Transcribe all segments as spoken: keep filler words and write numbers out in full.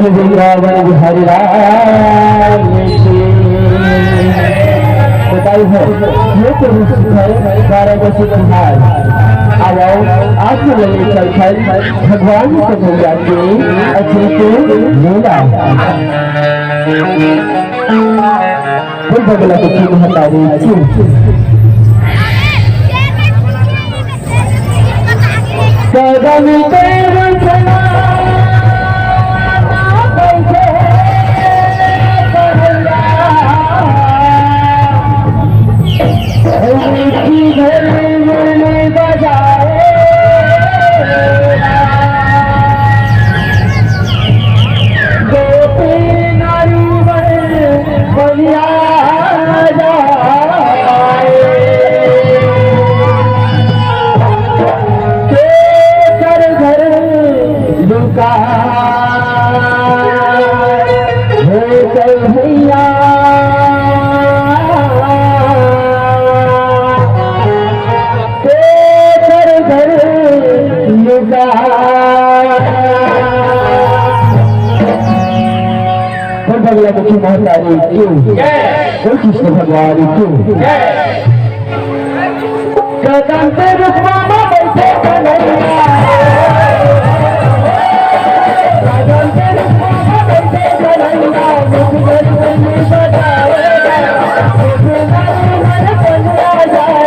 वृंदावन बिहारी लाल की। बताई हो, ये तो रूप है बारह बजे तिहार। आ जाओ, आज के लिए चल चल भगवान को भैया के अचरज लीला। बोल बगला दुखी महतारी की। कदम तेरे चला बैठे कन्हैया, मीठी धुन बजाए। गोपी नारी बन बलिया जाए। के कर घर लुका हे कन्हैया, के कर घर लुका। बोल बगला दुखी महतारी की, बोल कृष्ण भगवान की। कदम पे रुपवा में बैठे कन्हैया, कदम पे रुपवा में बैठे कन्हैया, मुख गली गली बजाए, मुख गली गली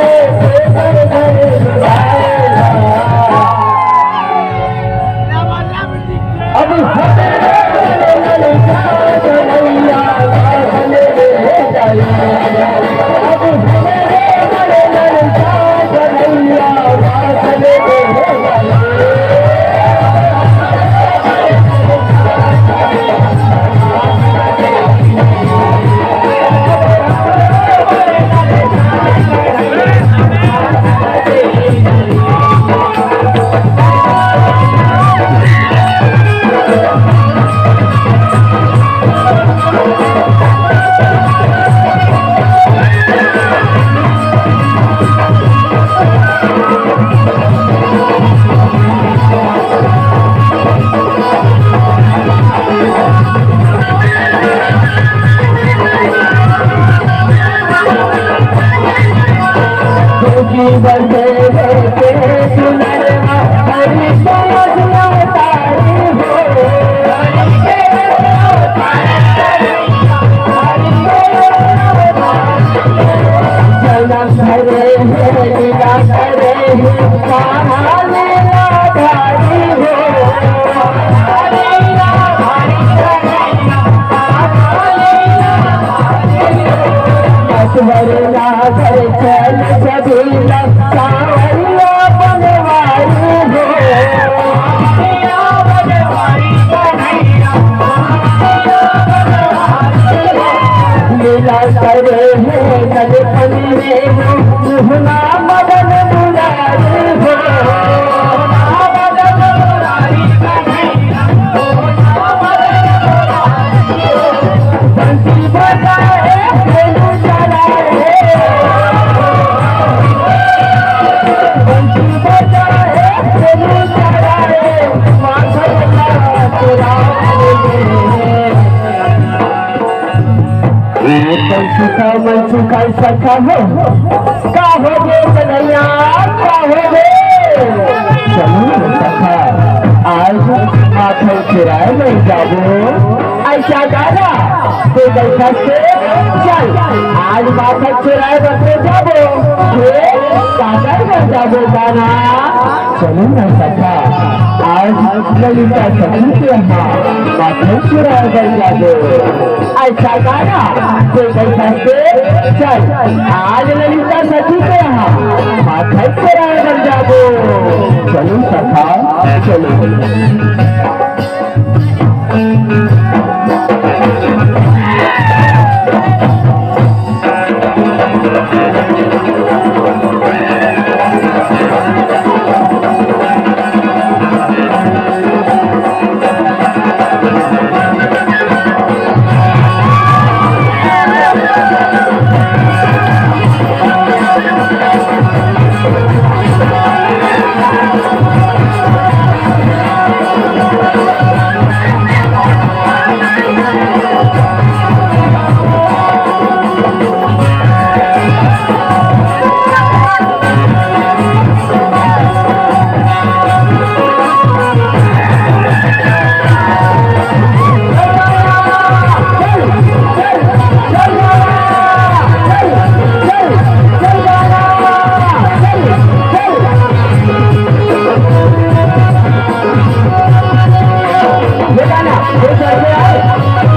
बजाए, अब हमारे ललचा कन्हैया, बादल में जाई। अब हमारे ललचा कन्हैया, बादल में जाई। सुखा मन सुखा सखा हो, का हो गे कन्हैया, का हो गे? चलो सखा, आज माखन चुराए नहीं जाबो। ऐसा दादा, तू बैठा से चल, आज माखन चुराए बस जाबो, हे काकर बन जाबो दाना। चलो ना सखा, आज ललिता सखी के यहाँ माखन चुराए बन जाबो। ऐसा गाना, कोई बैठा से चल, आज ललिता सखी के यहाँ माखन चुराए बन जाबो। चलो सखा, चलो। ये करके आए।